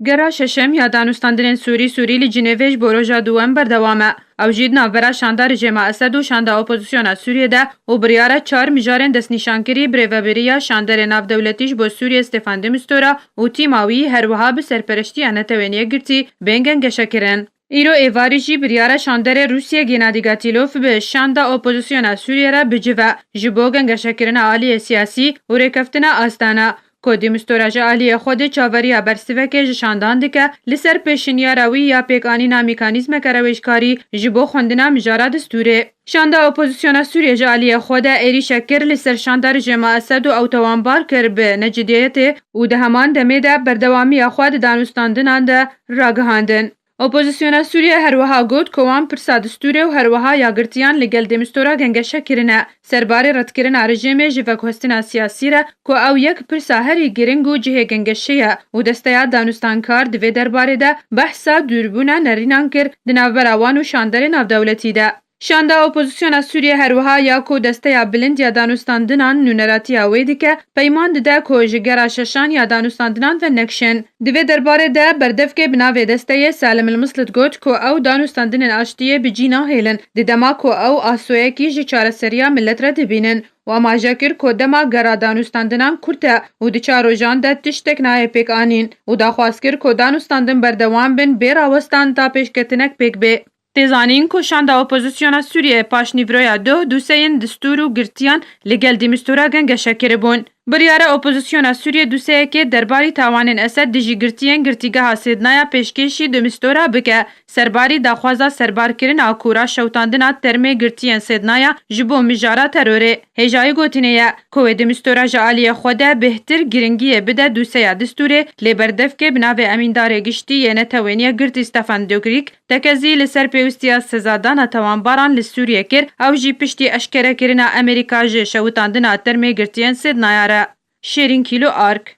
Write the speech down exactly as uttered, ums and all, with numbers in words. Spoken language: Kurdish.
Gera şeşem ya danûstandinên Sûrî Sûrî li Cinêvê ji bo roja duwem berdewam e. Ew jî di navbera şanda rejîma Esed û şanda opozisyona Sûriyê de û biryara çar mijarên destnîşankirî bi rêvebiriya şanderê navdewletî ji bo Sûriyê Stefan de Mistura û tîma wî, her wiha bi serpereştiya Netewên Yekgirtî, bên gengeşekirin. Îro êvarî jî biryara şanderê Rûsiyê Gennadî Gatîlov bi şanda opozisyona Sûriyê re bicive ji bo gengeşekirina aliyê siyasî û rêkeftina astana. Ku de Mistura ji aliyê xwe de çaveriya bersivekê ji şandan dike, li ser pêşinyara wî ya pêkanîna mekanîzmeke rewêjkarî ji bo xwendina mijara distûrê. Şanda opozisyona Sûriyê ji aliyê xwe de êrîşek kir li ser şanda rejîma Esed û ew tewanbar kir bi necidiyetê û di heman demê de berdewamiya xwe di danûstandinan de ragihandin. Opozisyona Sûriyê her wiha got ku wan pirsa distûrê û her wiha ya girtiyan li gel de Mistura gengeşe kirine. Serbarê redkirina rejîmê ji veguhestina siyasî re ku ew yek pirsa herî giring û cihê gengeşê ye û desteya danûstankar di vê derbarê de behsa dûrbûna nerînan kir di navbera wan û şanderê navdewletî de. Şanda opozisyona Sûriyê her wiha ya ku desteya bilind ya danûstandinan nûneratiya wê dike, peyman dide ku ji gera şeşan ya danûstandinan venekşin. Di vê derbarê de berdevkê bi navê desteyê Salim El Mislit got ku ew danûstandinên aştiyê bi cî nahêlin, di dema ku ew asoyekî ji çareseriya milet re dibînin û amaje kir ku dema gera danûstandinan kurt e û di çar rojan de tiştek nayê pêkanîn û daxwaz kir ku danûstandin berdewam bin bê rawestan ta pêşketinek pêk bê. Tê zanîn ku şanda opozisyona Sûriyê paş nîvroya doh dûseyên distûr û girtiyan li gel de Mistura gengeşe kiribûn. Biryara opozisyona Sûriyê dûseyekê derbarî tawanên Esed dijî girtiyên girtîgeha Sêdnaya pêşkêşî de Mistura bike, serbarî daxwaza serbarkirina kûra şewitandina termê girtiyên Sêdnaya ji bo mijara terorê. Hêjayî gotinê ye ku wê de Mistura ji aliyê xwe de bêhtir giringiyê bide dûseya distûrê, lê berdevkê bi navê Emîndarê Giştî yê Netewên Yekgirtî Stefan Dujarric tekezî li ser pêwistiya sezadana tawanbaran li Sûriyê kir, ew jî piştî eşkerekirina Amerîka ji şewitandina termê girtiyên Sêdnaya re. Şêrîn Kîlo Ark.